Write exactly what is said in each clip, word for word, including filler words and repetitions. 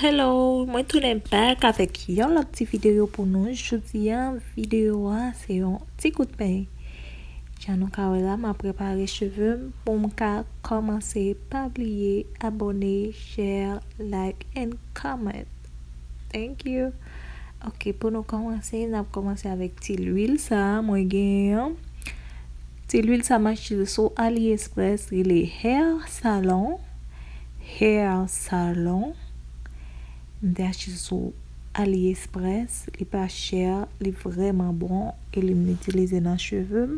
Hello, mwen tounen back avèk yon lòt ti videyo pou nou. Jodi a, videyo a se yon ti kout peny. Jan nou ka wè la, m ap repare cheve m. Pou m ka kòmanse, pa bliye abòne, share, like and comment. Thank you. Ok, pou nou kòmanse, n ap kòmanse avèk ti lwil sa a mwen genyen an. Ti lwil sa m achte l sou AliExpress, rele Hair Salon. Hair Salon. M te achte l sou AliExpress. Li pa chè, li vrèman bon e li m itilize nan cheve m.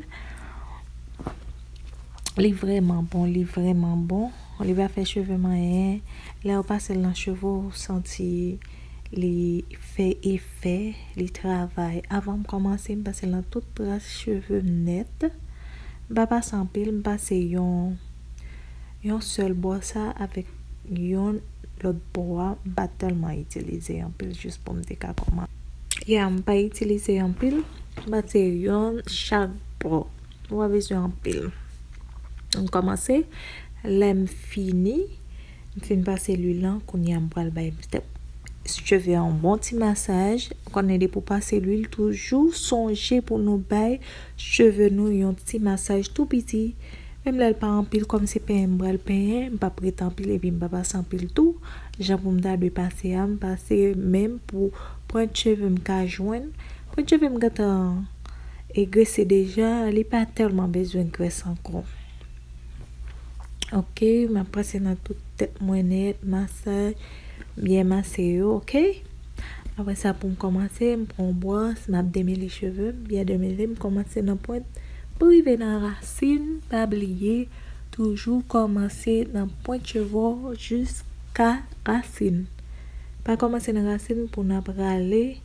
Li vrèman bon, li vrèman bon. Li pa fè cheve m anyen. Lè w pase l nan cheve w, ou santi li fè efè, li travay. Avan m kòmanse, m pase l nan tout tras cheve m nèt. M pa pase anpil, m pase yon, yon sèl bò sa avèk yon lòt bò a. M pa tèlman itilize anpil, jis pou m te ka kòmanse. Ya, m pa itilize anpil, m pase yon chak bò. Ou pa bezwen anpil. M kòmanse. Lè m fini, m fin pase lwil lan, kounye a m pral bay tèt cheve a yon bon ti masaj. Ou konnen depi w pase lwil, toujou sonje pou nou bay cheve nou yon ti masaj tou piti. Menm lè l pa anpil, kòm se penyen m pral penyen, m p ap ret anpil epi m pa pase anpil tou. Jan pou m ta dwe pase a, m pase menm pou pwent cheve m ka jwenn. Pwent cheve m gentan e grese deja, li pa tèlman bezwen grès ankò. Ok, m ap pase nan tout tèt mwen nèt, masaj, byen mase yo, ok? Apre sa, pou m kòmanse, m pran yon bwòs, m ap demele cheve m, byen demele, m kòmanse nan pwent pou rive nan rasin. Pa bliye, toujou kòmanse nan pwent cheve w jiska rasin. Pa kòmanse nan rasin pou n ap rale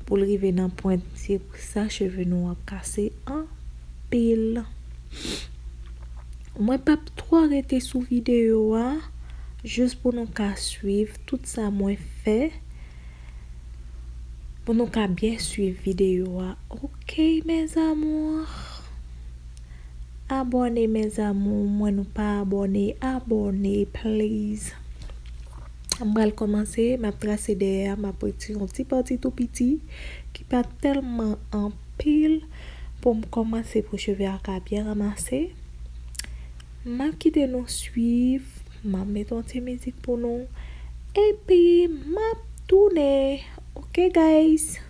pou l rive nan pwent. Se pou sa cheve nou ap kase anpil. Mwen p ap twò rete sou videyo a, jis pou nou ka swiv tout sa mwen fè, pou nou ka byen swiv videyo a. Ok, mes amours. Abòne, mes amours. Mwen nou pa abòne, abòne, please. M pral kòmanse, m ap trase dèyè a, m ap retire yon ti pati tou piti ki pa tèlman anpil pou m kòmanse pou cheve a ka byen ranmase. M ap kite nou swiv, m ap mete yon ti mizik pou nou, epi m ap tounen. Ok, guys?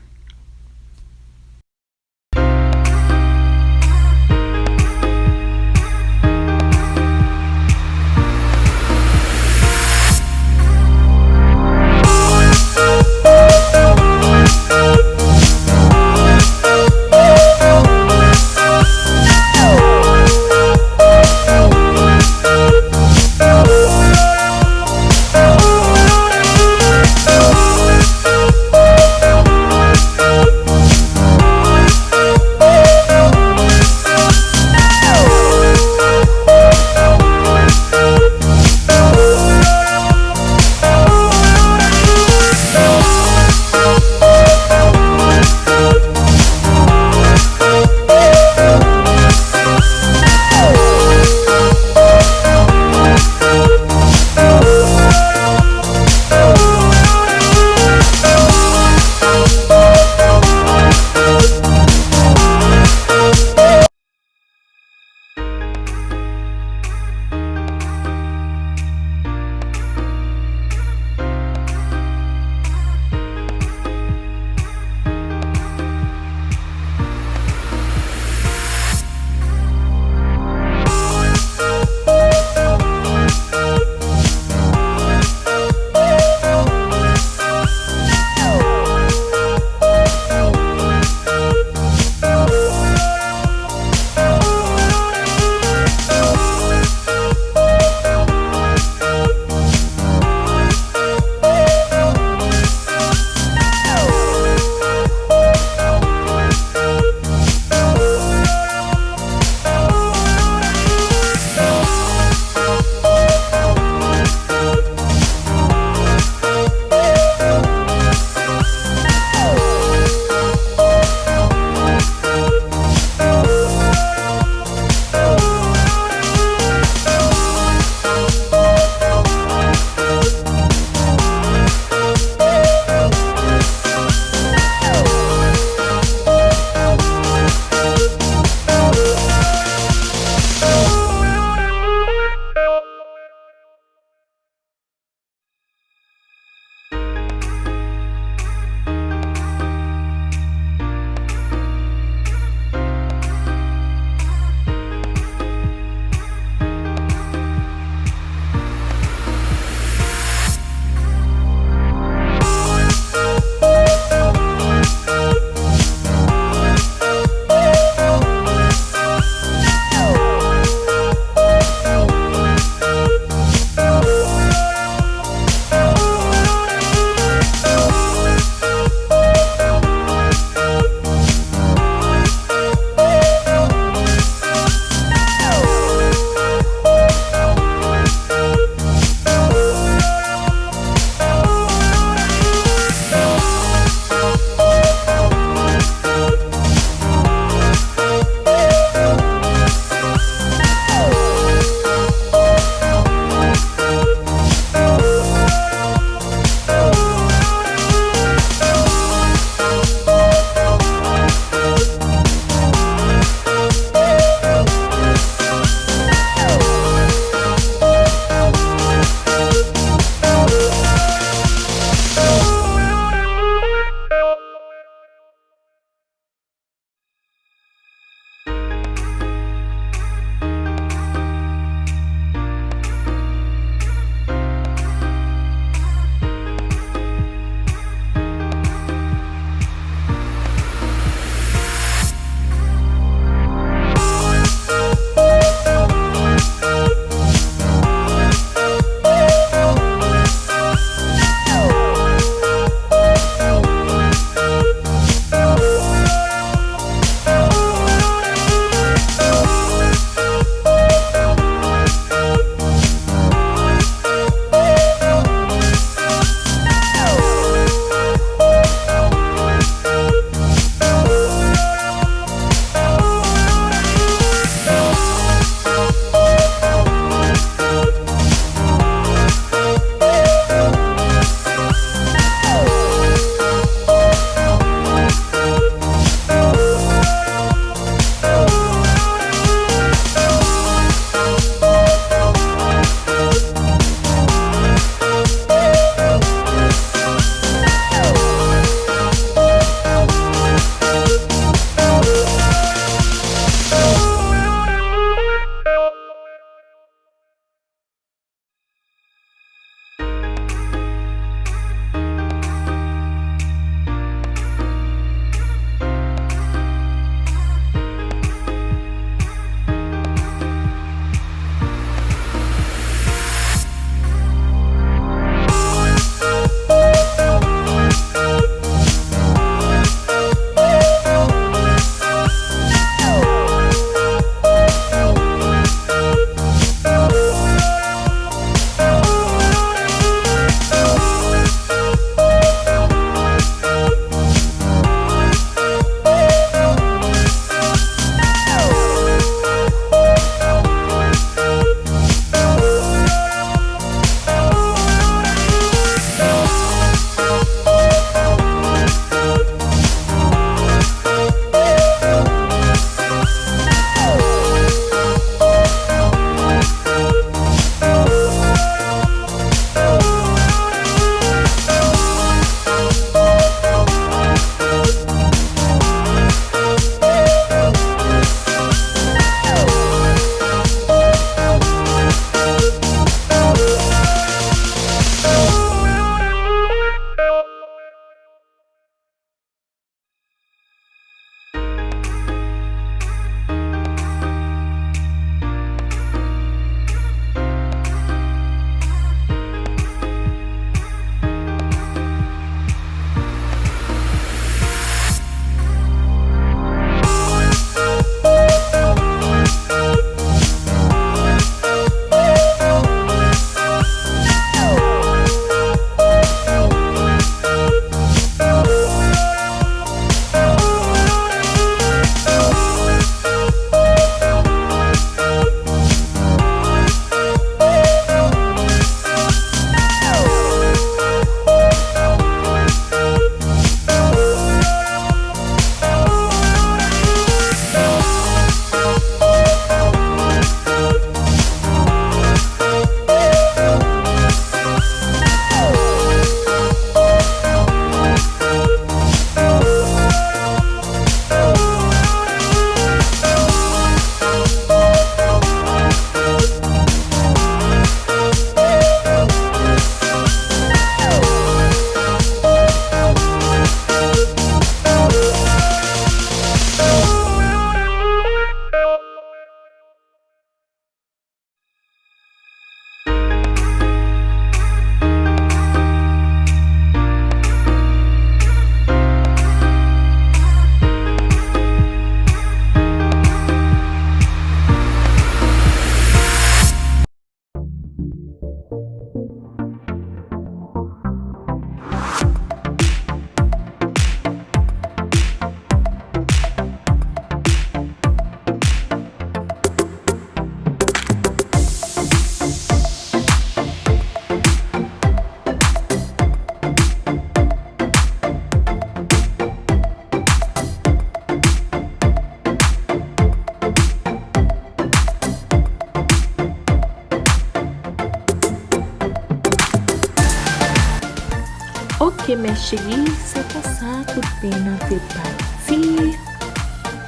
Mes chéries, se konsa kout pen an te pati.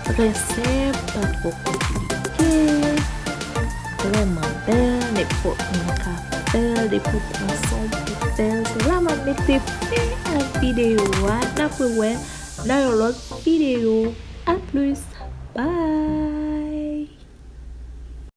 Trè senp, pa twò konplike. Vrèman bèl, nenpòt moun ka fè l, depi w pran san w pou fè l. Se la m ap mete fen ak videyo a. N ap rewè nan yon lòt videyo. A plis. Bye.